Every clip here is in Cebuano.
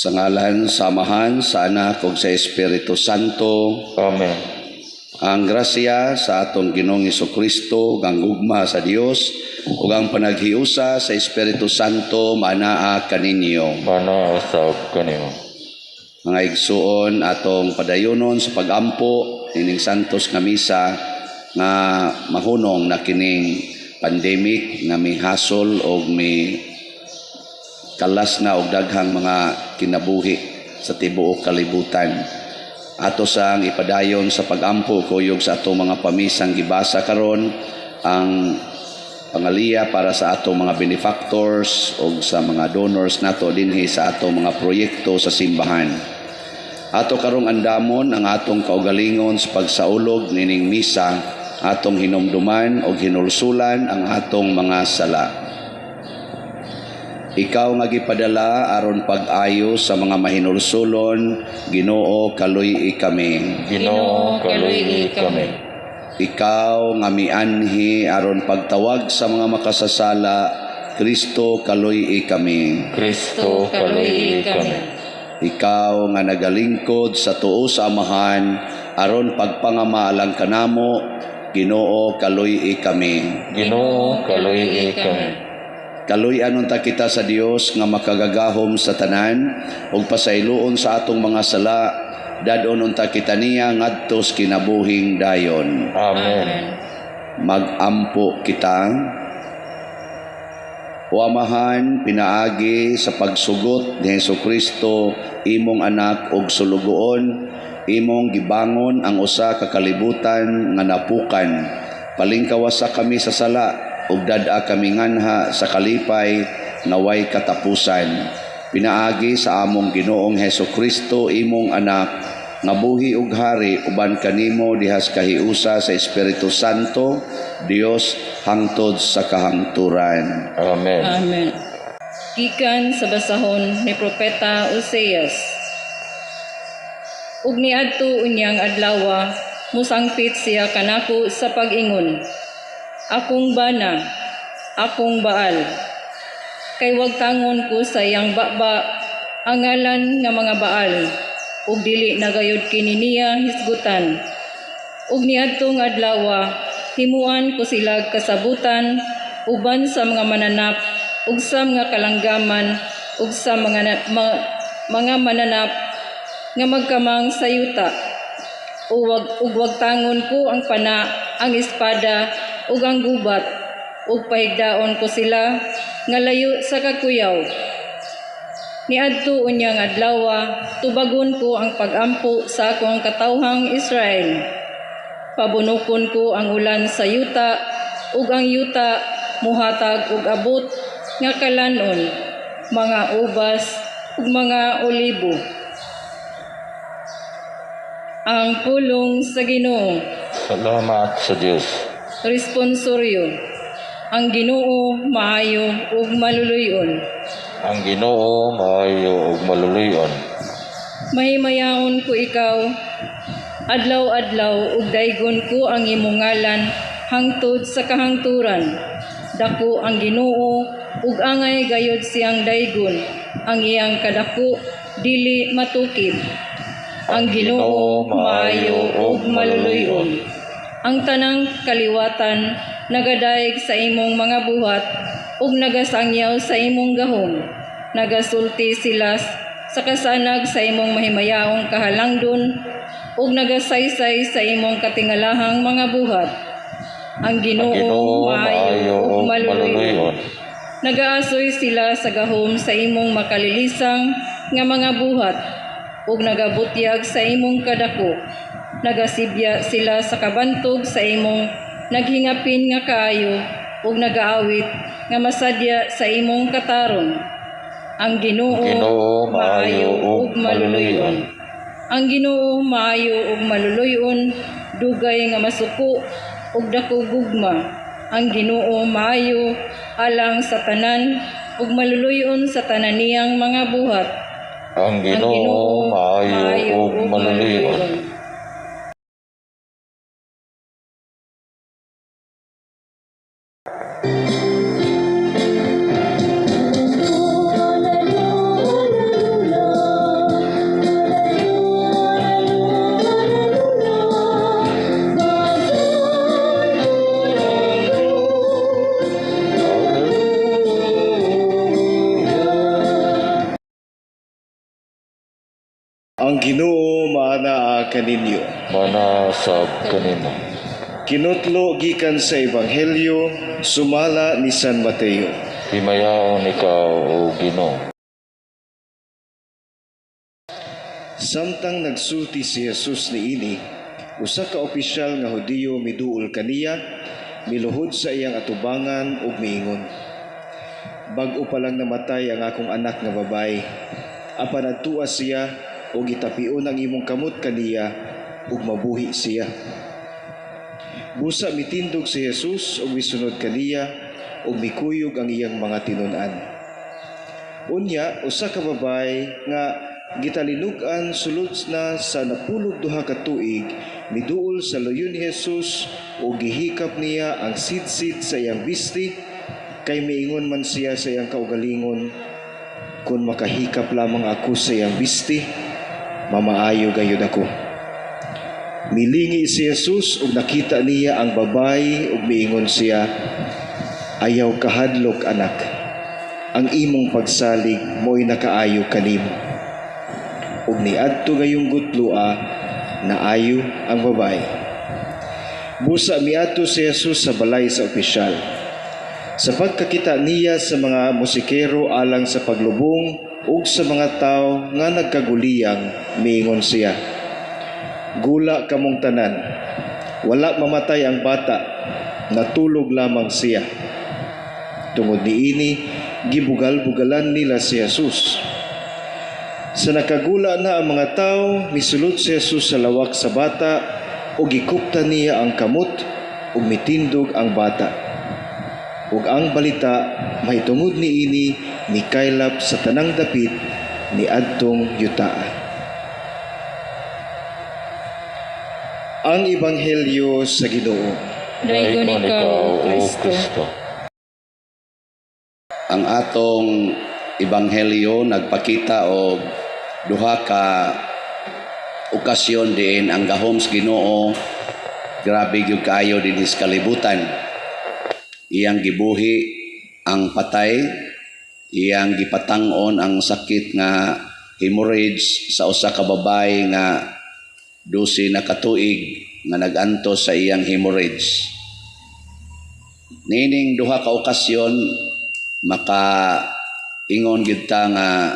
Sa ngalan sa Amahan, sa Anak ug sa Espiritu Santo. Amen. Ang grasya sa atong Ginoong Kristo, ang gugma sa Dios ug ang panaghiusa sa Espiritu Santo maanaa kaninyo. Manaa usab kanimo. Mga igsuon, atong padayonon sa pagampo ining santos nga misa nga mahunong na kining pandemic nga mihasol og mi kalas na og daghang mga kinabuhi sa tibuok kalibutan. Ato sang ipadayon sa pagampo kuyog sa atong mga pamisang gibasa karon, ang pangaliya para sa atong mga benefactors o sa mga donors nato dinhi sa atong mga proyekto sa simbahan. Ato karong andamon ang atong kaugalingon sa pagsaulog nining misa, atong hinumduman og hinulsulan ang atong mga sala. Ikaw nga gipadala aron pag-ayo sa mga mahinulsulon, Ginoo, kaluy-i kami. Ginoo, kaluy-i kami. Ikaw nga mianhi aron pagtawag sa mga makasasala, Kristo, kaluy-i kami. Kristo, kaluy-i kami. Ikaw nga nagalingkod sa tuo sa Amahan aron pagpangama alang kanamo, Ginoo, kaluy-i kami. Ginoo, kaluy-i kami. Kaluy-an unta kita sa Dios nga makagagahom sa tanan ug pasayloon sa atong mga sala, dad-on unta kita niya ngadto sa kinabuhing dayon. Amen. Magampo kita. O Amahan, pinaagi sa pagsugot ni Hesus Kristo, imong anak ug sulugoon, imong gibangon ang usa ka kalibutan nga napukan. Palingkawasa kami sa sala ug dad-a kami nganha sa kalipay nga way katapusan. Pinaagi sa among Ginoong Hesus Kristo, imong anak, nga buhi ug hari uban kanimo dihas kahiusa sa Espiritu Santo, Dios, hangtod sa kahangturan. Amen. Amen. Gikan sa basahon ni Propeta Oseas. Ug niadto unyang adlawa, musangpit siya kanako sa pag-ingon, "Akong bana, akong Baal. Kay wagtangon ko sa iyang baba ang ngalan nga mga Baal, ug dili na gayud kini niya hisgutan. Ug niadtong adlawa, himuan ko sila kasabutan uban sa mga mananap ug sa mga kalanggaman ug sa mga mananap nga magkamang sa yuta. Ug wagtangon ko ang pana, ang espada ug ang gubat, ug pahigdaon ko sila nga layo sa kakuyaw. Niadto unyang adlawa, tubagon ko ang pagampo sa akong katawhang Israel. Pabunukon ko ang ulan sa yuta, ug ang yuta muhatag og abot nga kalanon, mga ubas ug mga olibo." Ang pulong sa Ginoo. Salamat sa Dios. Responsoryo. Ang Ginoo maayo ug maluluy-on. Ang Ginoo maayo ug maluluy-on. Mahimayaon ko ikaw adlaw-adlaw ug daygon ko ang imong ngalan hangtod sa kahangturan. Dako ang Ginoo ug angay gayud siyang daygon. Ang iyang kadako dili matukib. Ang Ginoo maayo ug maluluy-on. Ang tanang kaliwatan nagadayeg sa imong mga buhat ug nagasangyaw sa imong gahom. Nagasulti sila sa kasanag sa imong mahimayaong kahalangdon ug nagasaysay sa imong katingalahang mga buhat. Ang Ang Ginoo Ginoo maayo maayo ug ug maluluy-on. maluluy-on. Nagaasoy sila sa gahom sa imong makalilisang nga mga buhat ug nagabutyag sa imong kadako. Nagasibya sila sa kabantog sa imong naghingapin nga kaayo ug nagaawit nga masadya sa imong katarong. Ang Ginoo Ang Ginoo maayo ug maluluy-on. Ang Ginoo maayo ug maluluy-on, dugay nga masuko ug dako gugma. Ang Ginoo maayo alang sa tanan ug maluluy-on sa tanan niyang mga buhat. Ang Ang Ginoo maayo ug maluluy-on. Ang Ginoo maanaa kaninyo. Maanaa sab kanimo. Kinutlo gikan sa Ebanghelyo sumala ni San Mateo. Himayaon ikaw, O Ginoo. Samtang nagsulti si Jesus niini, usa ka opisyal nga Hudiyo miduol kaniya, miluhod sa iyang atubangan ug miingon, "Bag-o pa lang namatay ang akong anak nga babayi. Apan adtua siya ug itapion ang imong kamot kaniya ug mabuhi siya." Busa mitindog si Jesus ug misunod kaniya ug mikuyog ang iyang mga tinun-an. Unya, usa ka babayi nga gitalinug-an sulod na sa 12 ka tuig miduol sa luyon ni Jesus ug gihikap niya ang sidsid sa iyang bisti, kay miingon man siya sa iyang kaugalingon, "Kung makahikap lamang ako sa iyang bisti, mamaayo gayud ako." Milingi si Jesus ug nakita niya ang babayi ug miingon siya, "Ayaw kahadlok, anak. Ang imong pagsalig mo'y nakaayo kanimo." Ug niadto gayong gutloa, naayo ang babayi. Busa miadto si Jesus sa balay sa opisyal. Sa pagkakita niya sa mga musikero alang sa paglubong ug sa mga tawo nga nagkaguliyang, miingon siya, "Gula kamong tanan. Wala mamatay ang bata, natulog lamang siya." Tungod niini, gibugal-bugalan nila si Jesus. Sa nakagula na ang mga tao, misulod si Jesus sa lawak sa bata ug gikuptan niya ang kamot ug mitindog ang bata. Ug ang balita mahitungod niini mikaylap sa tanang dapit ni adtong yutaa. Ang Ebanghelyo sa Ginoo. Daygon ikaw, O Kristo. Kristo. Ang atong ebanghelyo nagpakita og duha ka okasyon diin ang gahom sa Ginoo grabe gyud kaayo dinhi sa kalibutan. Iyang gibuhi ang patay, iyang gipatang-on ang sakit nga hemorrhage sa usa ka babae nga 12 na katuig nga nag-antos sa iyang hemorrhage. Niining duha ka okasyon, maka ingon gyud ta nga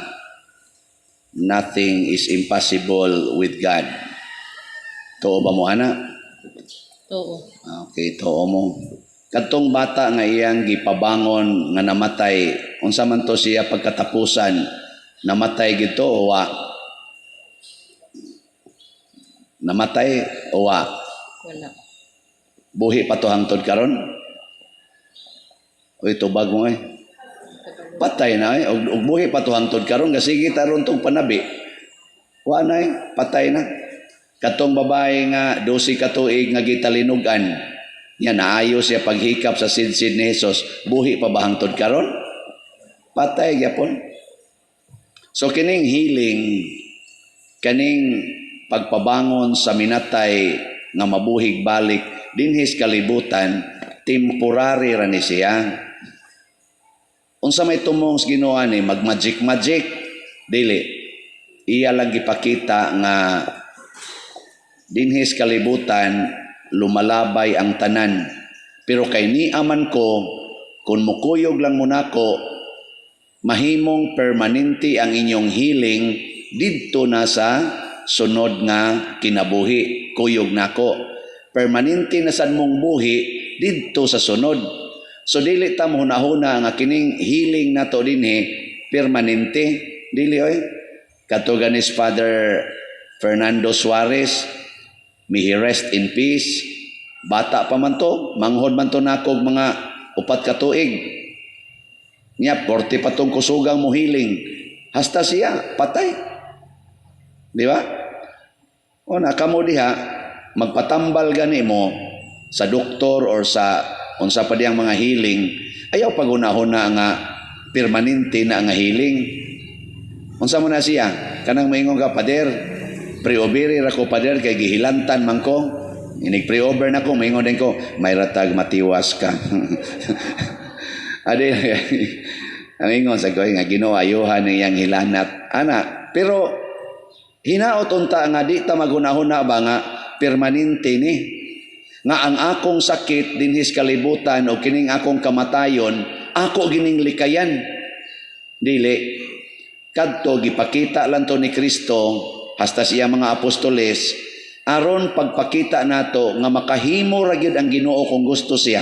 nothing is impossible with God. Tuo ba mo ana? Tuo. Okay, tuo mo. Kadtong bata nga iyang gipabangon nga namatay, unsa man to siya pagkatapusan? Namatay gid to o wa? Namatay o wa? Wala. Buhi pa to hangtod karon? Uy, tubag mo eh. Patay na eh. Og buhi pa to hangtod karon, kasi sige taron tong panabi. Wa na eh, patay na. Katong babae nga 12 ka tuig nga gitalinugan, niya naayo siya paghikap sa sidsid ni Jesus, buhi pa ba hangtod karon? Patay gyapon. So kining healing, kaning pagpabangon sa minatay nga mabuhig balik dinhi sa kalibutan, temporary ra ni siya. Unsa may tumong sa Ginoo ani mag-magic magic? Dili. Iya lang gipakita nga dinhi sa kalibutan lumalabay ang tanan. Pero kay ni aman ko, kung mukuyog lang mo nako, mahimong permanente ang inyong healing didto na sa sunod nga kinabuhi. Kuyog nako. Permanente na sad mong buhi didto sa sunod. So dili ta mohunahuna nga kining healing nato dinhi permanente. Dili oy. Kato ganis Father Fernando Suarez, may he rest in peace. Bata pa man to, manghod man to nako og mga 4 ka tuig. Nya, 40 pa tong kusugang mo healing. Hasta siya, patay. Di ba? O na, kamo diha, magpatambal gani mo sa doktor or sa unsa pa diyang mga healing, ayaw pagunahon na nga permanente na nga healing. Unsa mo na siya? Kanang maingon ka, "Pader, pre-overi ra ko, pader, kay gihilantan man ko. Inig pre-over na ko," maingon din ko, "May ratag matiwas ka." Adi, ang ingon sa ko, nga Ginoo ayuhan iyang hilanat. Ana, pero Hinaot unta nga di ta maghunahuna ba nga permanente ni nga ang akong sakit dinhis kalibutan o kining akong kamatayon ako gining likayan. Dili, kadto gipakita lang to ni Kristo hasta siya mga apostoles aron pagpakita nato nga makahimo ra gyud ang Ginoo kung gusto siya.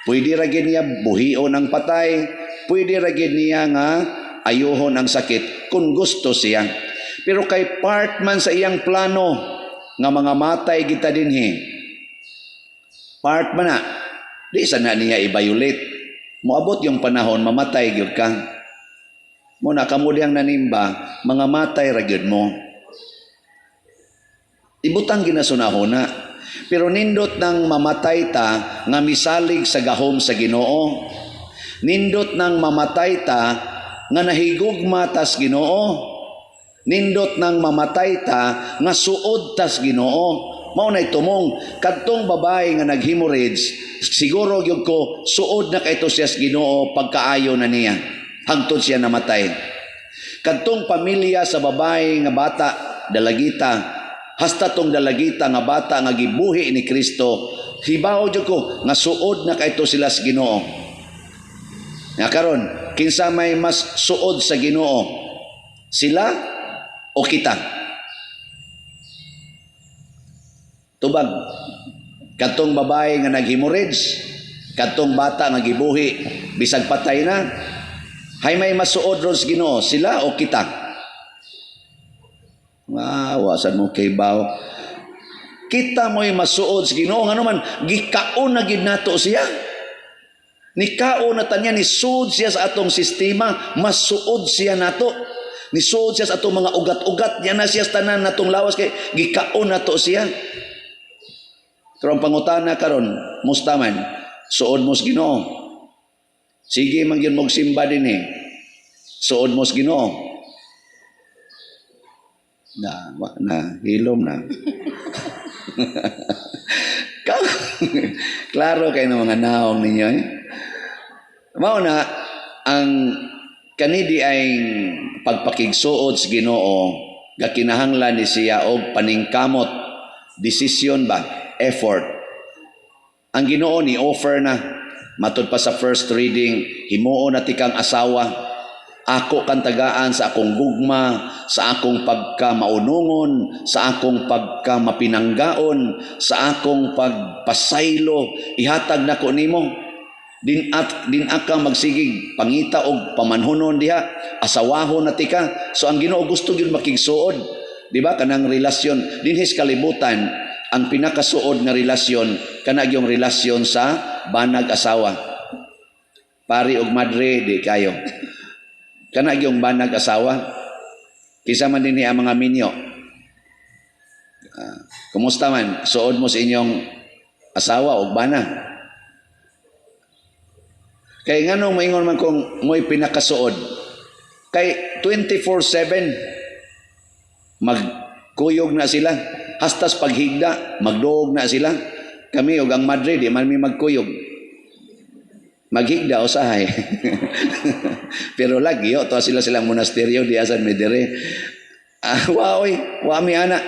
Pwede ra gyud niya buhion ang patay, pwede ra gyud niya nga ayuhon ang sakit kung gusto siya. Pero kay part man sa iyang plano nga mga matay kita dinhi. Part man na. Di sa na niya i-violate. Moabot yung panahon mamatay gyud ka. Mo na kamo diyang nanimba, mga matay ra gyud mo. Ibutang ginasunahona. Pero nindot nang mamatay ta nga misalig sa gahom sa Ginoo. Nindot nang mamatay ta nga nahigugma tas Ginoo. Nindot nang mamatay ta nga suod tas Ginoo. Mao nay tumong kadtong babae nga nag-hemorrhage, siguro gyud ko suod na kayto siya sa Ginoo pagkaayo na niya hangtod siya namatay. Kadtong pamilya sa babae nga bata dalagita, hasta tong dalagita nga bata nga gibuhi ni Kristo, hibaw jud ko nga suod na kayto sila sa Ginoo. Nga karon, kinsa may mas suod sa Ginoo? Sila o kita? Tubag, kadtong babae nga nag-hemorrhage, kadtong bata nga gibuhi bisag patay na, hay may masuod ron sa Ginoo, sila o kita? Wow, wasan mo kay baw. Kita mo'y masuod sa Ginoo, ngano man gikaon na gid nato siya. Nikaon na tanya, nisuod siya sa atong sistema, masuod siya nato. Nisuod siya sa atong mga ugat-ugat, niya na siya sa tanan natong lawas kay gikaon nato siya. Pero ang pangutana karon, musta man, suod mo sa Ginoo. Sige man gyud mog simba dinhi. Suod mo sa Ginoo. Na, wa na, hilom na. Klaro kay ng mga naong ninyo eh. Mao na ang kanidi ay pagpakigsuod sa Ginoo gakinahanglan ni siya og paningkamot, desisyon ba, effort. Ang Ginoo ni offer na matud pa sa first reading, himuon na tikang asawa, ako kang tagaan sa akong gugma, sa akong pagkamaunungon, sa akong pagkamapinanggaon, sa akong pagpasaylo, ihatag nako nimo. Din at din aka magsigig pangita og pamanhunon diha, asawahon na tika. So ang Ginoo gusto gyud makigsuod, di ba? Kanang relasyon dinhi sa kalibutan, ang pinakasuod nga relasyon kana gyung relasyon sa banag asawa. Pari og madre di kayo. Kana gyung banag asawa. Kisa man dinhi ang mga minyo. Kumusta man suod mo sa inyong asawa og bana? Kay nganong maingon man kung mo'y pinakasuod? Kay 24/7 magkuyog na sila, hastas paghigda magduog na sila. Kami og ang madre di man mi magkuyog. Maghigda usahay. Pero lagi yo to sila silang monasteryo di asan mi dire. Wa oy, wa mi ana.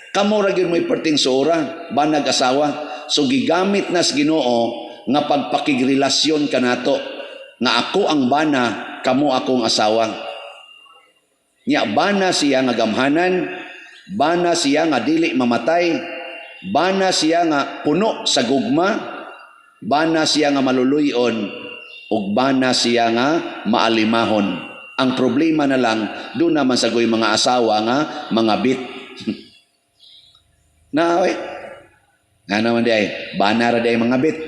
Kamo ra gyud mo'y perting suora, banag asawa. So gigamit nas Ginoo nga pagpakigrelasyon kanato nga ako ang bana, kamo akong asawa. Nya bana siya nga gamhanan, bana siya nga dili mamatay, bana siya nga puno sa gugma, bana siya nga maluluyon, ug bana siya nga maalimahon. Ang problema na lang, doon naman sagoy mga asawa nga mga bit. Na oy. Nga naman di ay, bana ra di ay mga bit.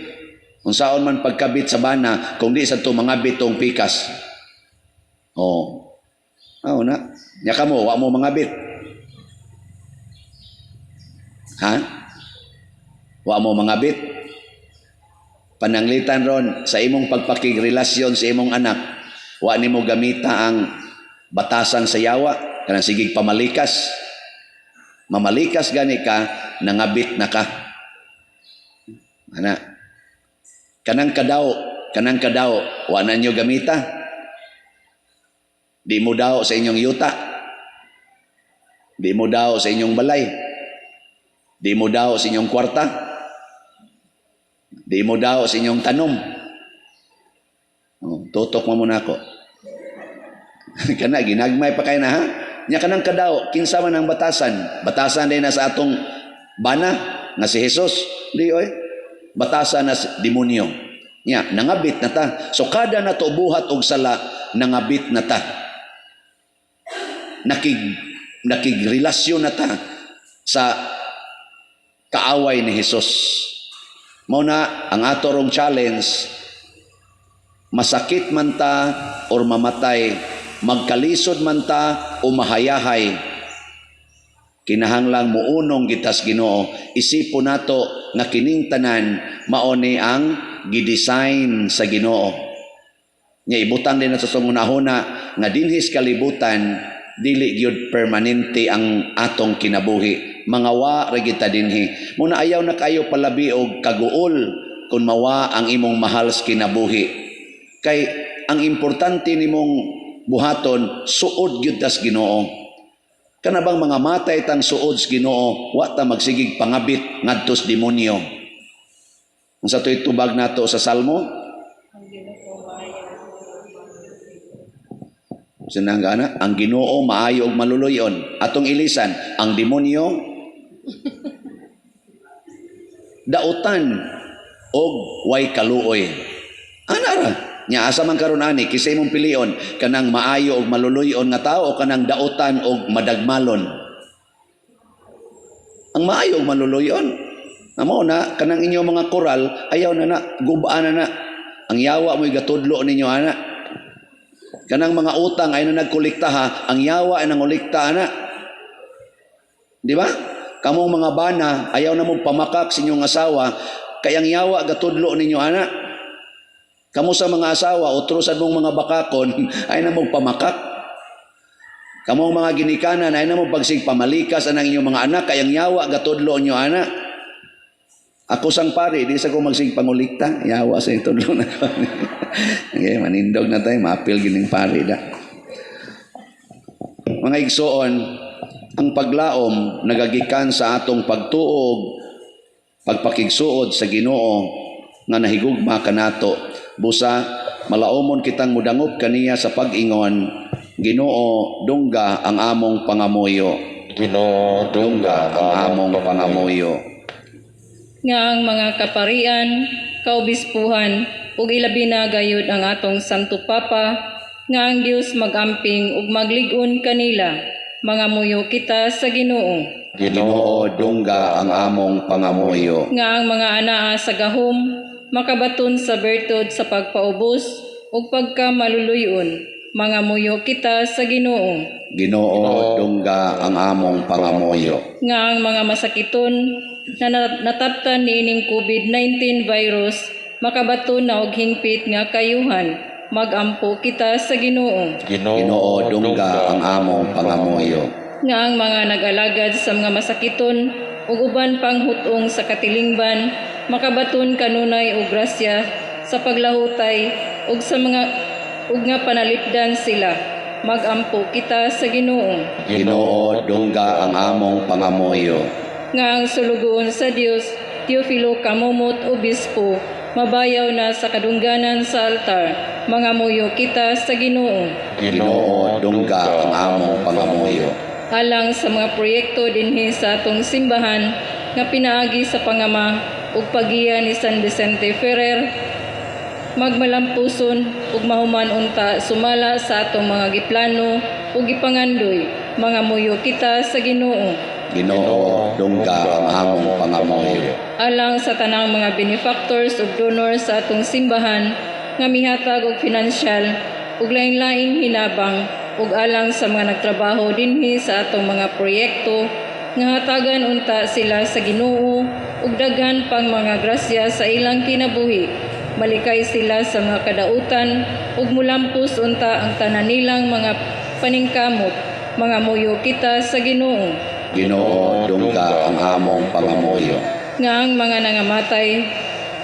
Unsaon man pagkabit sa bana, kung di sa to mga bitong pikas. Oh. Aw na. Nya kamo, wa mo mga bit. Ha? Wa mo mga bit. Pananglitan ron sa imong pagpakigrelasyon sa imong anak, wa nimo gamita ang batasan sa yawa, kanang sigig pamalikas. Mamalikas gani ka, nangabit na ka. Ana. Kanang kadaw, wa na nyo gamita. Di mo daw sa inyong yuta. Di mo daw sa inyong balay. Di mo daw sa inyong kwarta. Di mo daw sa inyong tanom. Oh, tutok mo muna ako. Kana ginagmay pa kay na, ha? Nya kanang kadaw, kinsa man ang batasan? Batasan din na sa atong bana nga si Jesus. Di oy. Batasan na si demonyo. Nya nangabit na ta. So kada nato buhat og sala, nangabit na ta. Nakigrelasyon na ta sa kaaway ni Jesus. Mao na ang ato rong challenge, masakit man ta or mamatay, magkalisod man ta o mahayahay, kinahanglang muunong kita sa Ginoo. Isipon nato nga kining tanan mao ni ang gidesign sa Ginoo. Nya ibutang din nato sa hunahuna nga dinhi sa kalibutan dili gyud permanente ang atong kinabuhi. Mangawa ra kita dinhi. Muna ayaw na kayo palabi og kaguol kung mawa ang imong mahal sa kinabuhi. Kay ang importante nimong buhaton, suod gyud tas Ginoo. Kana bang mga matay tang suod sa Ginoo, wa ta magsigig pangabit ngadto sa demonyo. Unsa to'y tubag nato sa Salmo? Sinang gana, ang Ginoo maayo og maluluyon. Atong ilisan, ang demonyo dautan og way kaluoy. Ana ra. Nya asa man karon ani kisay imong pilion, kanang maayo og maluluyon nga tao o kanang dautan og madagmalon? Ang maayo og maluluyon. Amo na kanang inyong mga koral, ayaw na na, gubaan na na. Ang yawa mo'y gatudlo ninyo ana. Kanang mga utang ay na nagkolekta ha, ang yawa ay nangolekta ana. Di ba? Kamong mga bana, ayaw na mo pamakak sa inyong asawa, kay ang yawa gatudlo ninyo ana. Kamo sa mga asawa, otro sad mong mga bakakon, ay na mo pamakak. Kamong mga ginikanan, ay na mo pagsig pamalikas anang inyong mga anak, kay ang yawa gatudlo ninyo ana. Ako sang pare, di sa ko magsig pangulikta, yawa sa itudlo na ko. Okay, manindog na tayo, maapil gining pare da. Mga igsoon, ang paglaom nagagikan sa atong pagtuog, pagpakigsuod sa Ginoo nga nahigugma kanato. Busa malaomon kitang mudangop kaniya sa pag-ingon, Ginoo, dungga ang among pangamuyo. Ginoo, dungga ang among pangamuyo. Nga ang mga kaparian, kaobispuhan, ug ilabi na gayud ang atong Santo Papa, nga ang Dios magamping ug maglig-on kanila. Mangamuyo kita sa Ginoo. Ginoo, dungga ang among pangamuyo. Nga ang mga anaa sa gahom makabaton sa bertud sa pagpaubos ug pagkamaluluyon. Mangamuyo kita sa Ginoo. Ginoo, dungga ang among pangamuyo. Nga ang mga masakiton na nataptan niining COVID-19 virus makabaton na og hingpit nga kayuhan. Magampo kita sa Ginoo. Ginoo, dungga ang among pangamuyo. Nga ang mga nag-alagad sa mga masakiton ug uban pang hutong sa katilingban makabaton kanunay og grasya sa paglahutay ug sa mga ug nga panalipdan sila. Magampo kita sa Ginoo. Ginoo, dungga ang among pangamuyo. Nga ang sulugoon sa Dios, Teofilo Camomot Obispo, mabayaw na sa kadungganan sa altar. Mangamuyo kita sa Ginoo. Ginoo, dungga ang among pangamuyo. Alang sa mga proyekto dinhi sa atong simbahan nga pinaagi sa pangama ug pagiya ni San Vicente Ferrer, magmalampuson ug mahuman unta sumala sa atong mga giplano ug gipangandoy. Mangamuyo kita sa Ginoo. Ginoo, dungga ang among pangamuyo. Alang sa tanang mga benefactors ug donors sa atong simbahan nga mihatag og financial ug lain-laing hinabang ug alang sa mga nagtrabaho dinhi sa atong mga proyekto nga hatagan unta sila sa Ginoo ug daghan pang mga grasya sa ilang kinabuhi. Malikay sila sa mga kadautan ug mulampos unta ang tanan nilang mga paningkamot. Mangamuyo kita sa Ginoo. Ginoo, dungga ang among pangamuyo. Nga ang mga nangamatay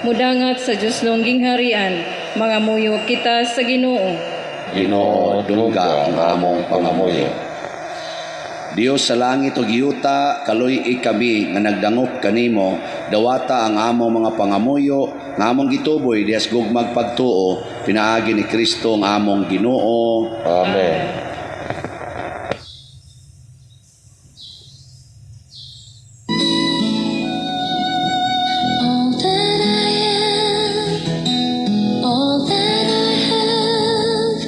mudangat sa Dios nung gingharian. Mangamuyo kita sa Ginoo. Ginoo, dungga ang among pangamuyo. Dios sa langit ug yuta, kaluy-i kami nga nagdangop kanimo, dawata ang among mga pangamuyo nga among gituboy dihas gugmag pagtuo, pinaagi ni Kristo ang among Ginoo. Amen. All that I am, all that I have,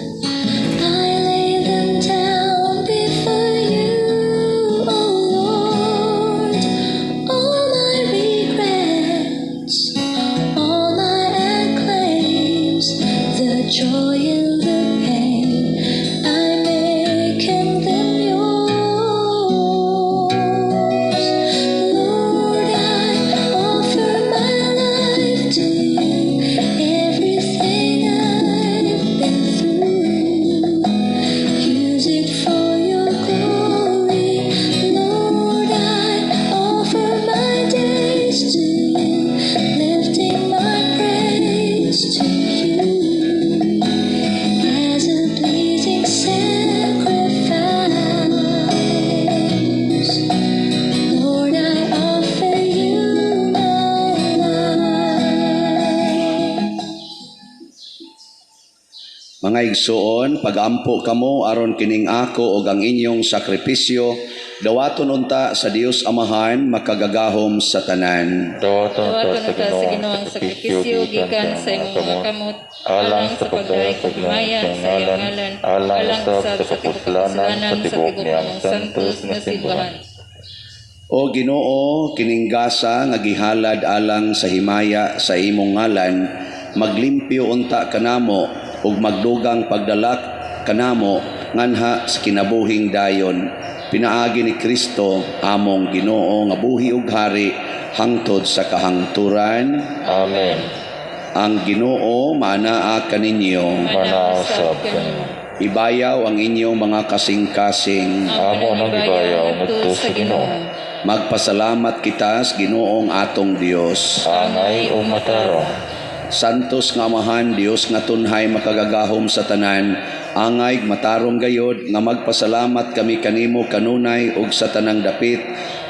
I lay them down before you, O Lord. All my regrets, all my acclaims, the joy and the pain, I'm making them yours. Lord, I offer my life to you, everything I've been through. Use it for your glory. Lord, I offer my days to you, lifting my praise to you as a pleasing sacrifice. Lord, I offer you my life. Mga igsuon, pagampo kamo aron kining ako ug ang inyong sakripisyo dawaton unta sa Dios Amahan makagagahom sa tanan. Dawaton ta Dawaton sa unta sa Ginoo Ginoo ang ang sakripisyo gikan sa imong mga kamot, alang sa pagdayeg ug himaya sa sa iyang ngalan, ngalan, alang usab sa kapuslanan sa tibuok niyang santos nga simbahan. O Ginoo, kining gasa nga gihalad alang sa himaya sa imong ngalan, maglimpyo unta kanamo ug magdugang pagdalak kanamo nganha sa kinabuhing dayon. Pinaagi ni Kristo among Ginoo nga buhi ug hari hangtod sa kahangturan. Amen. Ang Ginoo maanaa kaninyo. Manaa usab kanimo. Ibayaw ang inyong mga kasing-kasing. Amo nang gibayaw ngadto sa Ginoo. Magpasalamat kita sa Ginoong atong Dios. Angay ug matarong. Santos nga Amahan, Dios nga tunhay makagagahom sa tanan, angay matarong gayod nga magpasalamat kami kanimo kanunay ug sa tanang dapit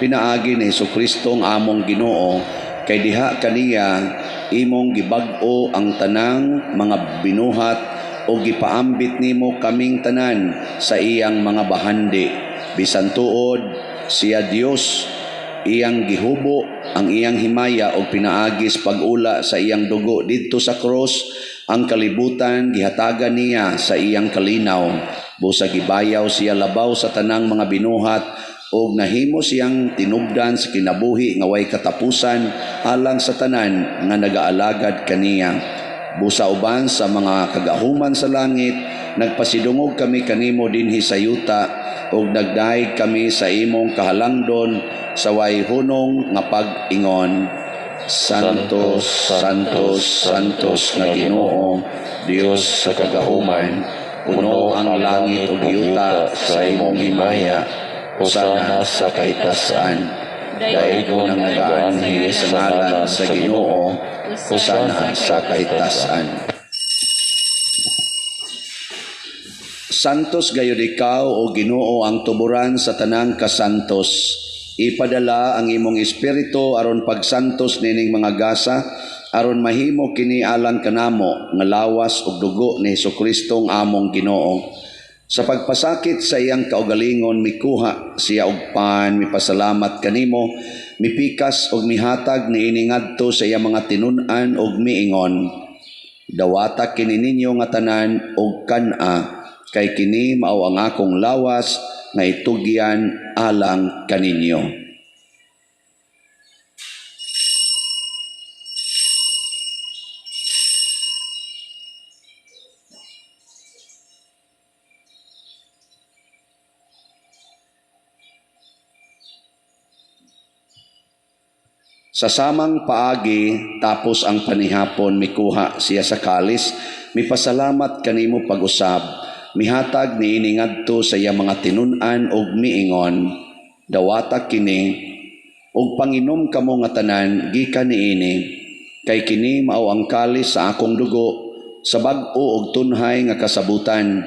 pinaagi ni Hesukristo ang among Ginoo, kay diha kaniya imong gibag-o ang tanang mga binuhat o gipaambit nimo kaming tanan sa iyang mga bahandi. Bisan tuod siya Dios, iyang gihubo ang iyang himaya og pinaagis pag-ula sa iyang dugo didto sa krus, ang kalibutan gihatagan niya sa iyang kalinaw. Busa gibayaw siya labaw sa tanang mga binuhat og nahimo siyang tinubdan sa kinabuhi nga way katapusan alang sa tanan nga nagaalagad kaniya. Busa uban sa mga kagahuman sa langit, nagpasidungog kami kanimo dinhi sa yuta ug nagdayeg kami sa imong kahalangdon sa way hunong nga pag-ingon. Santos, Santos, Santos nga Ginoo, Dios sa kagahuman, puno ang langit ug yuta sa imong himaya, hosana sa kahitasan. Daigon ang nagaanhi sa ngalan sa Ginoo, hosana sa kahitasan. Santos gayud ikaw o Ginoo, ang tuburan sa tanang kasantos. Ipadala ang imong espiritu aron pagsantos nining mga gasa, aron mahimo kini alang kanamo nga lawas ug dugo ni Hesukristo ang among Ginoo. Sa pagpasakit sa iyang kaugalingon, mikuha siya og pan, mipasalamat kanimo, mipikas og mihatag niini ngadto sa iyang mga tinun-an og miingon: Dawata kini ninyo nga tanan og kan-a, kay kini mao ang akong lawas nga itugyan alang kaninyo. Sa samang paagi, tapos ang panihapon, mikuha siya sa kalis, mipasalamat kanimo pag-usab, mihatag niini ngadto sa iyang mga tinun-an og miingon: Dawata kini og panginom kamo nga tanan gikan niini, kay kini mao ang kalis sa akong dugo sa bag-o og tunhay nga kasabutan.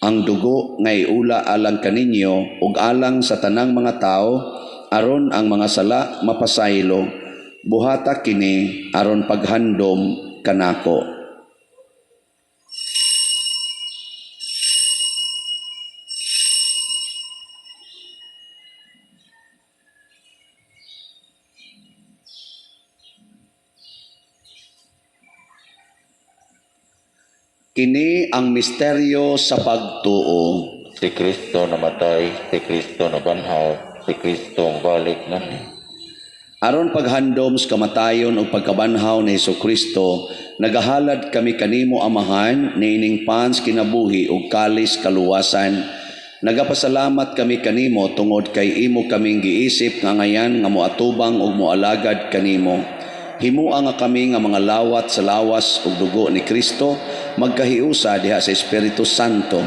Ang dugo nga iula alang kaninyo ug alang sa tanang mga tawo aron ang mga sala mapasaylo. Buhata kini aron paghandom kanako. Kini ang misteryo sa pagtuo. Si Kristo namatay, si Kristo nabanhaw, si Kristo balik na. Aron paghandom sa kamatayon ug pagkabanhaw ni Hesukristo, nagahalad kami kanimo, Amahan, niining pans kinabuhi ug kalis kaluwasan. Nagapasalamat kami kanimo tungod kay imo kaming giisip nga angayan nga moatubang ug moalagad kanimo. Himua nga kami nga mga lawat sa lawas ug dugo ni Kristo magkahiusa diha sa Espiritu Santo.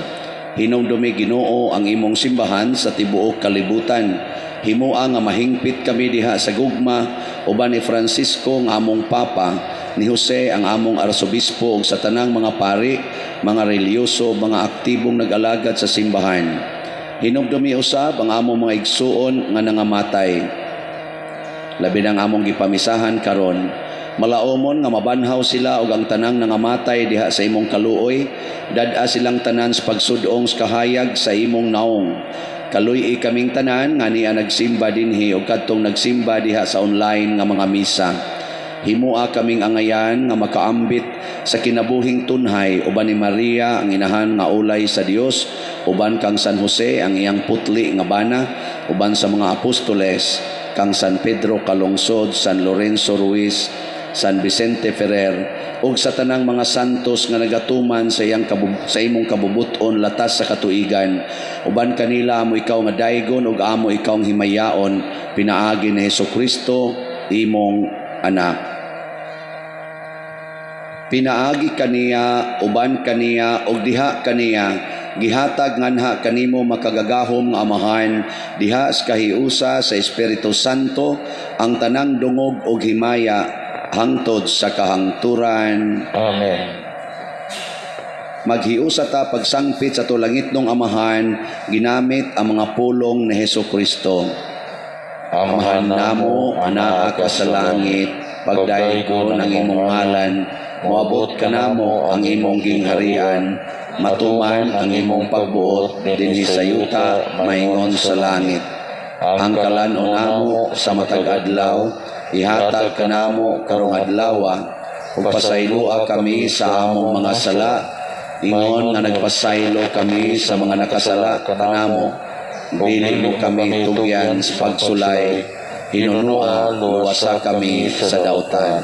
Hinumdumi, Ginoo, ang imong simbahan sa tibuok kalibutan. Himua nga mahingpit kami diha sa gugma uban ni Francisco nga among Papa, ni Jose ang among Arsobispo ug sa tanang mga pari, mga relihiyoso, mga aktibong nag-alagad sa simbahan. Hinumdumi usab ang among mga igsuon nga nangamatay, labi nang among gipamisahan karon. Malaomon nga mabanhaw sila ug ang tanang nangamatay diha sa imong kaluoy, dad-a silang tanan sa pagsudong sa kahayag sa imong naong. Kaluy-i kaming tanan nga niya nagsimba dinhi ug kadtong nagsimba diha sa online nga mga misa. Himua kaming angayan nga makaambit sa kinabuhing tunhay uban ni Maria ang inahan nga ulay sa Dios, uban kang San Jose ang iyang putli nga bana, uban sa mga apostoles, kang San Pedro Calungsod, San Lorenzo Ruiz, San Vicente Ferrer ug sa tanang mga santos nga nagatuman sa imong kabubut-on latas sa katuigan. Uban kanila amo ikaw nga daygon ug amo ikaw ang himayaon pinaagi ni Hesukristo, imong anak. Pinaagi kaniya, uban kaniya ug diha kaniya, gihatag nganha kanimo, makagagahom nga Amahan, diha sa kahiusa sa Espiritu Santo, ang tanang dungog ug himaya hangtod sa kahangturan. Amen. Maghiusa ta pagsangpit sa langitnong Amahan ginamit ang mga pulong ni Hesus Kristo. Amahan namo, anaa ka sa langit, pagdaygon ang imong ngalan, moabot kanamo ang imong gingharian, matuman ang imong pagbuot dinhi sa yuta maingon sa langit. Ang kalan-on namo sa matag adlaw, ihatag kanamo karong adlawa, ug pasayloa kami sa among mga sala, ingon nga nagpasaylo kami sa mga nakasala kanamo. Dili mo kami tugyan sa pagsulay, hinunua luwasa kami sa dautan.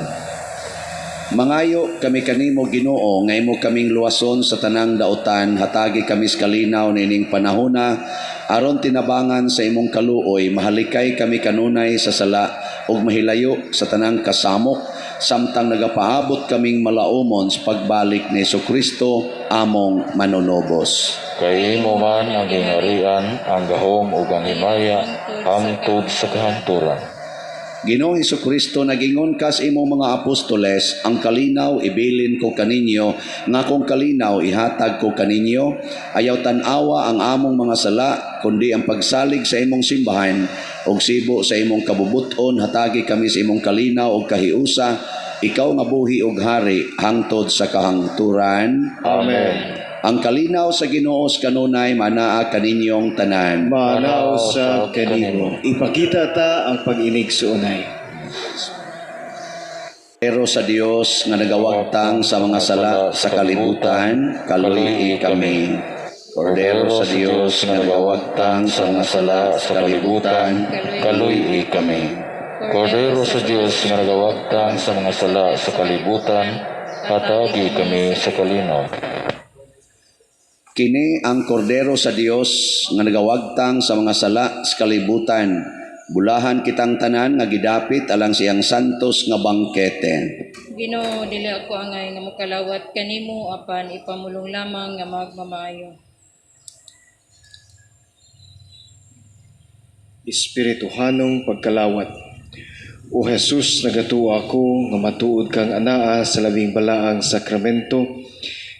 Mangayo kami kanimo, Ginoo, nga imo kaming luwason sa tanang dautan. Hatagi kami sa kalinaw niining panahona aron tinabangan sa imong kaluoy mahalikay kami kanunay sa sala ug mahilayo sa tanang kasamok samtang nagapaabot kaming malaumon sa pagbalik ni Kristo among manunubos. Kay imo man ang gingharian, ang gahom ug ang himaya hangtod sa kahangturan. Ginoong Kristo, nagingon kas imong mga apostoles, "Ang kalinaw ibilin ko kaninyo, nga akong kalinaw ihatag ko kaninyo." Ayaw tan-awa ang among mga sala, kundi ang pagsalig sa imong simbahan, ug sibo sa imong kabubuton, hatagi kami sa imong kalinaw ug kahiusa, ikaw nga buhi ug hari hangtod sa kahangturan. Amen. Ang kalinaw sa Ginoo sa kanunay manaa kaninyong tanan. Manaa usab kanimo. Ipakita ta ang pag-inigsuonay. Kordero sa Dios nga nagawagtang sa mga sala sa kalibutan, kaluy kami. Kordero sa Dios nga nagawagtang sa mga sala sa kalibutan, kaluy kami. Kordero sa Dios nga nagawagtang sa mga sala sa kalibutan, hatagi kami sa kalinaw. Kini ang Kordero sa Dios nga nagawagtang sa mga sala sa kalibutan. Bulahan kitang tanan nga gidapit alang siyang santos nga bangkete. Ginoo, dili ako angay nga mokalawat kanimo apan ipamulong lamang nga magmamaayo. Espirituhanong pagkalawat. O Jesus, nagatuo ako nga matuod kang anaa sa labing balaang sakramento.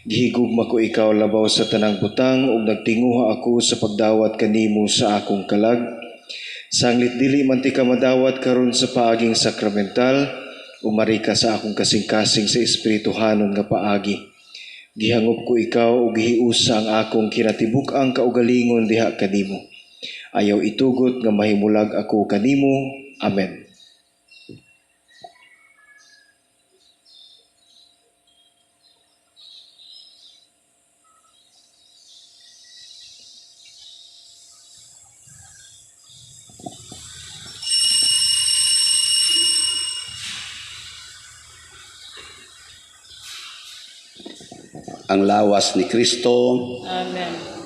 Gihigugma ko ikaw labaw sa tanang butang ug nagtinguha ako sa pagdawat kanimo sa akong kalag. Sanglit dili man tika madawat karon sa paaging sakramental, umari ka sa akong kasing-kasing sa espirituhanon nga paagi. Gihangop ko ikaw ug gihiusa ang akong kinatibuk-ang kaugalingon diha kanimo. Ayaw itugot nga mahimulag ako kanimo. Amen. Ang lawas ni Kristo. Amen.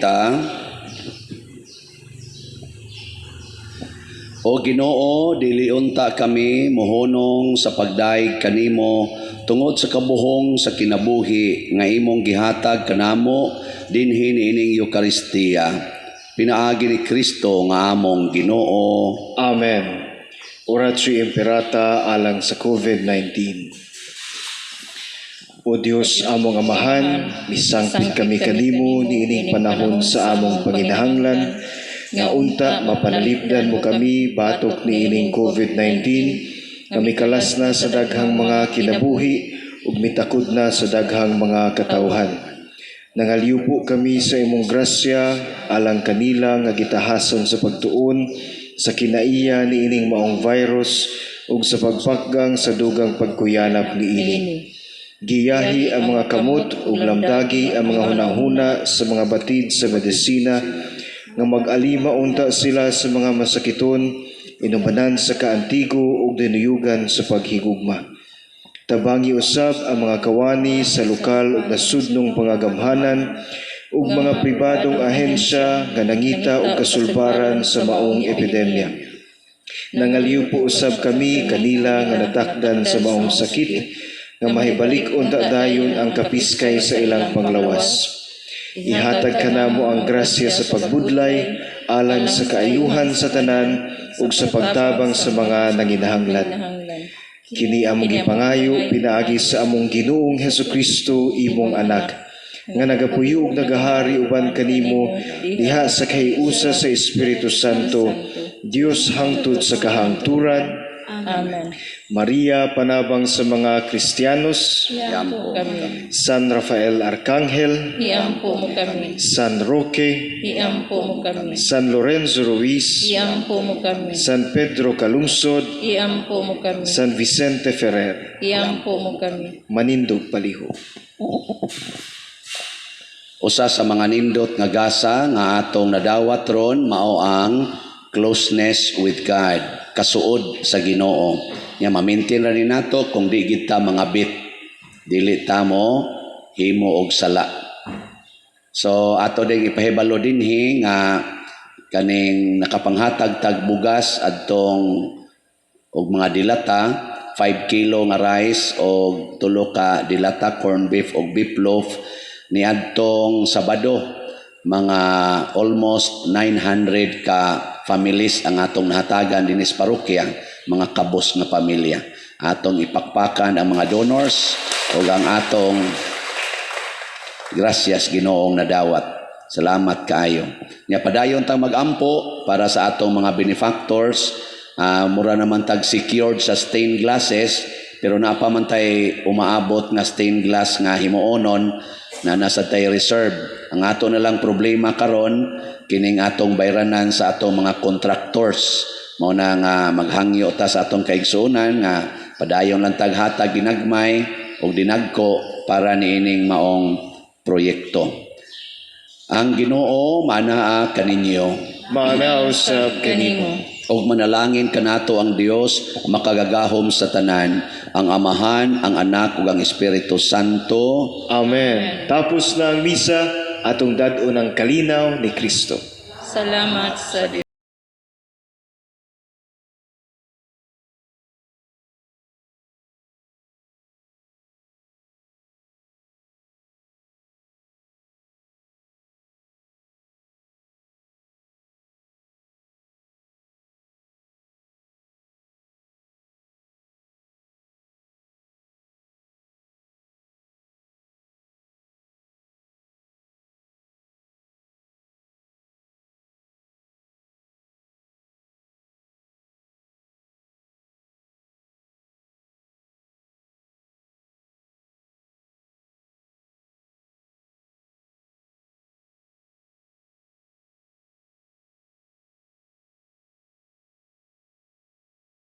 Ta. O Ginoo, dili unta kami mohonong sa pagdayeg kanimo tungod sa kabuhong sa kinabuhi nga imong gihatag kanamo dinhi niining Eukaristiya. Pinaagi ni Kristo nga among Ginoo. Amen. Oratio Imperata alang sa COVID-19. O Dios among Amahan, misangpit kami kanimo niining panahon sa among panginahanglan, nga unta mapanalipdan mo kami batok niining COVID-19, nga mikalas na sa daghang mga kinabuhi ug mitakod na sa daghang mga katawhan. Nangaliupo kami sa imong grasya alang kanila nga gitahason sa pagtuon sa kinaiya niining maong virus ug sa pagpakgang sa dugang pagkuyanap niini. Giyahi ang mga kamot ug lamdagi ang mga hunahuna sa mga batid sa medisina nga mag-alima unta sila sa mga masakiton, inumanan sa kaantigo ug dinuyugan sa paghigugma. Tabangi usab ang mga kawani sa lokal ug nasudnong pangagamhanan ug mga pribadong ahensya nga nangita og kasulbaran sa maong epidemya. Nangaliw po usab kami kanila nga natakdan sa maong sakit nga mahibalik unta dayon ang kapiskay sa ilang panglawas. Ihatag kanamo ang grasya sa pagbudlay alang sa kaayuhan sa tanan ug sa pagtabang sa mga nanginahanglan. Kini among gipangayo pinaagi sa among Ginoong Hesukristo, imong anak, nga nagapuyo ug nagahari uban kanimo diha sa kahiusa sa Espiritu Santo, Dios hangtod sa kahangturan. Amen. Maria, panabang sa mga Kristiyanos, Iampo kami. San Rafael Arcangel, Iampo mo kami. San Roque, Iampo mo kami. San Lorenzo Ruiz, Iampo mo kami. San Pedro Calungsod, Iampo mo kami. San Vicente Ferrer. Iampo mo kami. Manindog palihog. Usa sa mga nindot nga gasa nga atong nadawat ron mao ang closeness with God, kasuod sa Ginoo. Nya ma-maintain ra ni nato kung di gid ta mangabit, dili ta mo himo og sala. So ato ding ipahibalo dinhi nga kaning nakapanghatag tag bugas adtong og mga dilata, 5 kilo nga rice og tulo ka dilata corn beef og beef loaf niadtong Sabado, mga almost 900 ka families ang atong nahatagan dinhi sa parokya, mga kabos nga pamilya. Atong ipakpakan ang mga donors ug ang atong gracias Ginoong nadawat. Salamat kaayo. Nya padayon tang magampo para sa atong mga benefactors. Mura naman tag secured sa stained glasses, pero naa pa man tay umaabot nga stained glass nga himuonon na nasa tay reserve. Ang ato na lang problema karon, kining atong bayranan sa atong mga contractors. Mao na nga maghangyo ta sa atong kaigsuonan nga padayon lang taghatag ginagmay og dinagko para niining maong proyekto. Ang Ginoo manaa kaninyo. Maanaa usab kanimo. Og manalangin kanato ang Dios makagagahom sa tanan, ang Amahan, ang Anak ug ang Espiritu Santo. Amen. Tapos na ang misa, atong dad-on ang kalinaw ni Kristo. Salamat sa Dios.